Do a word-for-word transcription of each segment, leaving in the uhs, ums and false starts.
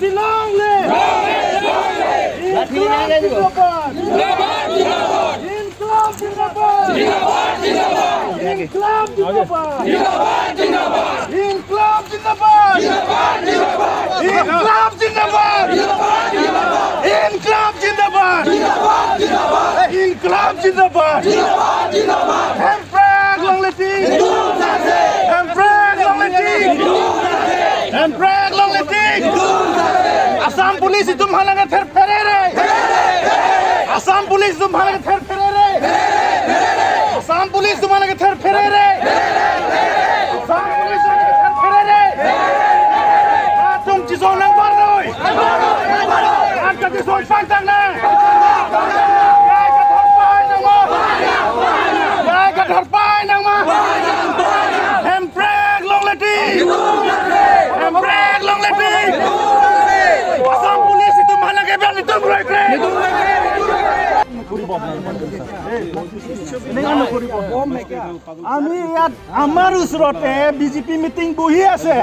Long live! Inqilab Zindabad! Inqilab Zindabad! Inqilab Zindabad! Inqilab Zindabad! Inqilab Zindabad! Inqilab Zindabad! Inqilab Zindabad! Hemprek longle tik! Hemprek longle tik! Hemprek longle tik! Assam Police itum aphan lake therphere re! Assam Police itum aphan lake therphere re! Assam Police itum aphan lake therphere re! Assam Police itum aphan lake therphere re! Atum chesong nangparnoi! Atum chesong pangtang nang! Jai kathar pai nangma! Jai kathar pai nangma! Hemprek longle tik! Hemprek longle tik! Assam Police itum aphan lake bang itum kroikre! আমি ইয়াত আমাৰ ওচৰতে BJP meeting বহি আছে,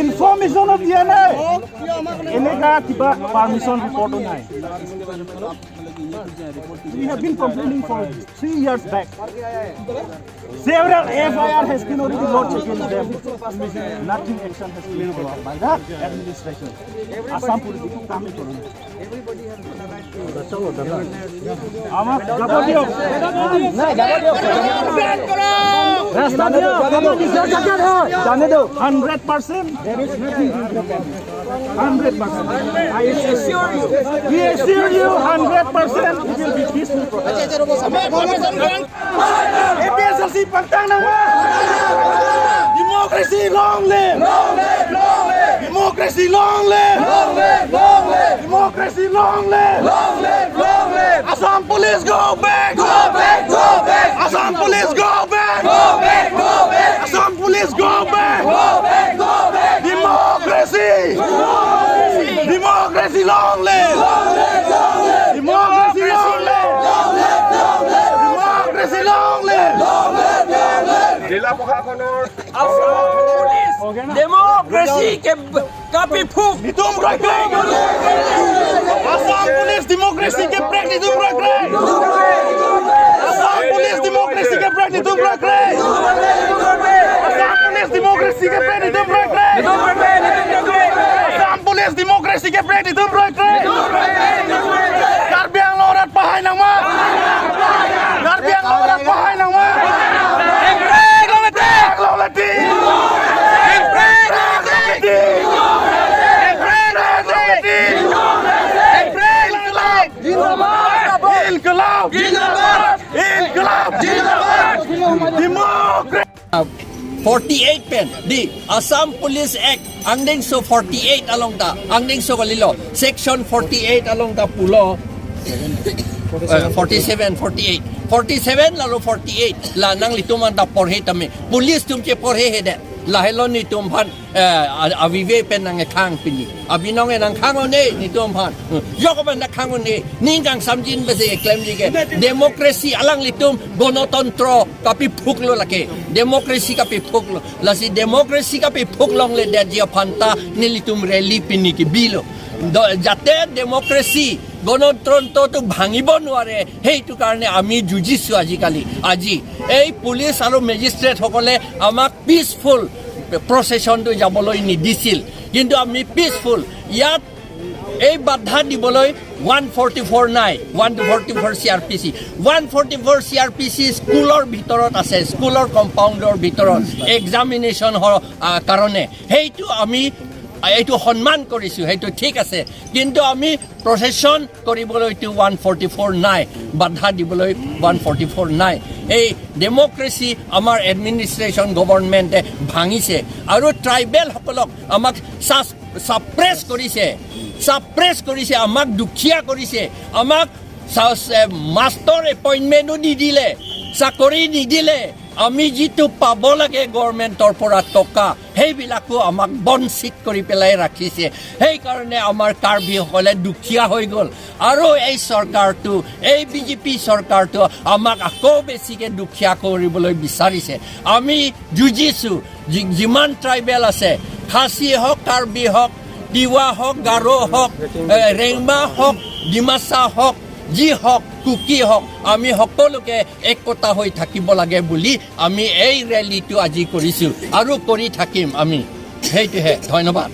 ইনফৰমেশ্যনো দিয়া নাই, এনেকা কিবা পাৰ্মিশ্যন ৰিপৰ্টো নাই। We have been complaining for three years back. Several F I R has been already lodged against them. Nothing action has been taken by the administration. Assam Police একো কামেই কৰা নাই। আমাক যাব দিয়ক। নাই, যাব দিয়ক। ৰাস্তা দিয়ক। জানে দিয়ক। Hundred percent. Hundred percent. I assure you. We assure you hundred percent it will be peaceful protest. A P H L C pangtang nangma. Democracy long live. Democracy long live. Democracy long live. Assam Police go back. Go back. Go back. Assam Police go back. Go back. Go back. Assam Police go back. Go back. Go back. Democracy. Democracy long live. Democracy long live. Democracy long live. জিলা প্ৰশাসনৰ Assam police democracy কে কাপি ফুক। Netum kroikre. Assam Police democracy kaprek netum kroikre. Assam Police democracy kaprek netum kroikre. Assam Police democracy kaprek netum kroikre. Assam Police democracy kaprek netum kroikre. Karbi Anglong arat pahai nangma. Karbi Anglong arat pahai nangma. Hemprek longle tik. Hemprek longle tik. Hemprek longle tik. Hemprek longle tik. Inqilab. Inqilab. Inqilab. Democracy. Forty-eight pen, di Assam Police Act, angdengso forty-eight along ta, angdengso kalilo, section forty-eight along ta pulo, eh, forty-seven, forty-eight, forty-seven lalo forty-eight, la nanglitum anta porhe tame, police atum cheporhe hede, lahelo netum aphan, eh, a-, avive pen nangkhang pini. Abinong e nangkhang un-e, netum aphan. Yok aphan nangkhang un-e, ning kangsamjin bese klemji ke. Democracy alanglitum, gonotontro kapi phuklo lake. Democracy kapi phuklo. Lasi democracy kapi phuk longledetji aphan ta nelitum rally pini kebilo. Do, jate democracy, gonotontro tu bhangiব নোৱাৰে, সেইটো কাৰণে আমি যুঁজিছো আজিকালি। আজি এই পুলিচ আৰু মেজিষ্ট্ৰেট সকলে আমাক পিচফুল প্ৰচেছনটো যাবলৈ নিদিছিল, কিন্তু আমি পিচফুল। ইয়াত এই বাধা দিবলৈ ওৱান ফৰ্টি ফ'ৰ নাই, ওৱান ফৰ্টি ফ'ৰ চি R P C. One forty four চি আৰ পি চি স্কুলৰ ভিতৰত আছে, স্কুলৰ কম্পাউণ্ডৰ ভিতৰত এক্সামিনেশ্যন হ-, আ, কাৰণে। সেইটো আমি, আ, এইটো সন্মান কৰিছোঁ, সেইটো ঠিক আছে, কিন্তু আমি প্ৰচেছন কৰিবলৈতো ওৱান ফৰ্টি ফ'ৰ নাই, বাধা দিবলৈ ওৱান ফৰ্টি ফ'ৰ নাই। এই ডেমক্ৰেচি আমাৰ এডমিনিষ্ট্ৰেশ্যন গভৰ্ণমেণ্টে ভাঙিছে আৰু ট্ৰাইবেলসকলক আমাক চাছ-, ছাপ্ৰেছ কৰিছে, ছাপ্ৰেছ কৰিছে, আমাক দুখীয়া কৰিছে, আমাক চা-, চে-, মাষ্টৰ এপইণ্টমেণ্টো নিদিলে, চাকৰি নিদিলে, আমি যিটো পাব লাগে গভৰ্ণমেণ্টৰ পৰা টকা, সেইবিলাকো আমাক বঞ্চিত কৰি পেলাই ৰাখিছে। সেইকাৰণে আমাৰ কাৰ্বিসকলে দুখীয়া হৈ গ'ল। আৰু এই চৰকাৰটো, এই বি জে পি চৰকাৰটো আমাক আকৌ বেছিকে দুখীয়া কৰিবলৈ বিচাৰিছে। আমি যুঁজিছো, যি-, যিমান ট্ৰাইবেল আছে, খাচী হওক, কাৰ্বি হওক, তিৱা হওক, গাৰো হওক, এ, ৰেংমা হওক, ডিমাচা হওক, যি হওক, কুকি হওক, আমি সকলোকে একতা হৈ থাকিব লাগে বুলি আমি এই ৰেলীটো আজি কৰিছো আৰু কৰি থাকিম আমি। সেইটোহে। ধন্যবাদ।